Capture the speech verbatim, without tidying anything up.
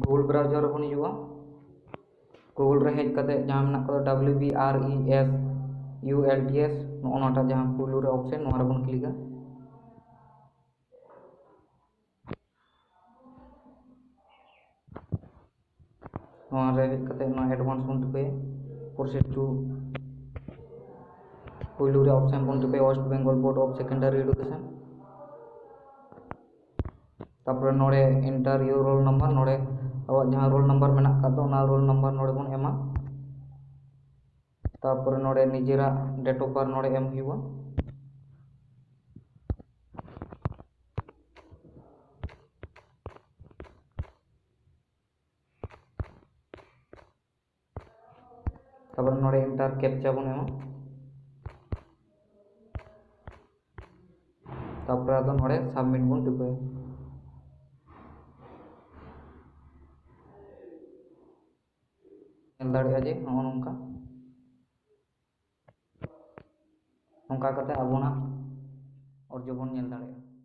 Google browser ᱨᱮᱵᱚᱱ ᱦᱤᱡᱩᱜᱼᱟ᱾ Google ᱨᱮ ᱦᱮᱡ ᱠᱟᱛᱮ ᱡᱟᱦᱟᱸ ᱢᱮᱱᱟᱜ ᱠᱟᱫᱟ W B R E S U L T S, ᱱᱚᱜᱼᱚ ᱱᱚᱣᱟᱴᱟᱜ ᱡᱟᱦᱟᱸ ᱯᱩᱭᱞᱩ ᱨᱮ option, ᱱᱚᱣᱟ ᱨᱮᱵᱚᱱ ᱠᱞᱤᱠᱟ᱾ ᱱᱚᱣᱟ ᱨᱮ ᱦᱮᱡ ᱠᱟᱛᱮ ᱱᱚᱣᱟ advance ᱵᱚᱱ ᱴᱤᱯᱟᱹᱭᱟ, proceed to, ᱯᱩᱭᱞᱩ ᱨᱮ option ᱵᱚᱱ ᱴᱤᱯᱟᱹᱭᱟ West Bengal Board of Secondary Education᱾ ᱛᱟᱯᱚᱨᱮ ᱱᱚᱰᱮ enter your roll number, ᱱᱚᱰᱮ ᱟᱵᱚᱣᱟᱜ ᱡᱟᱦᱟᱸ roll number ᱢᱮᱱᱟᱜ ᱟᱠᱟᱫ ᱫᱚ, ᱚᱱᱟ roll number ᱱᱚᱰᱮ ᱵᱚᱱ ᱮᱢᱟ᱾ ᱛᱟᱯᱚᱨᱮ ᱱᱚᱰᱮ ᱱᱤᱡᱮᱨᱟᱜ date of birth ᱱᱚᱰᱮ ᱮᱢ ᱦᱩᱭᱩᱜᱼᱟ᱾ ᱛᱟᱯᱚᱨᱮ ᱱᱚᱰᱮ enter captcha ᱵᱚᱱ ᱮᱢᱟ᱾ ᱛᱟᱯᱚᱨᱮ ᱟᱫᱚ ᱱᱚᱰᱮ submit ᱵᱚᱱ ᱴᱤᱯᱟᱹᱭᱟ᱾ ᱧᱮᱞ ᱫᱟᱲᱮᱭᱟᱜᱼᱟ ᱡᱮ ᱱᱚᱜᱼᱚ ᱱᱚᱝᱠᱟ, ᱱᱚᱝᱠᱟ ᱠᱟᱛᱮ ᱟᱵᱚᱱᱟᱜ ᱚᱨᱡᱚ ᱵᱚᱱ ᱧᱮᱞ ᱫᱟᱲᱮᱭᱟᱜᱼᱟ᱾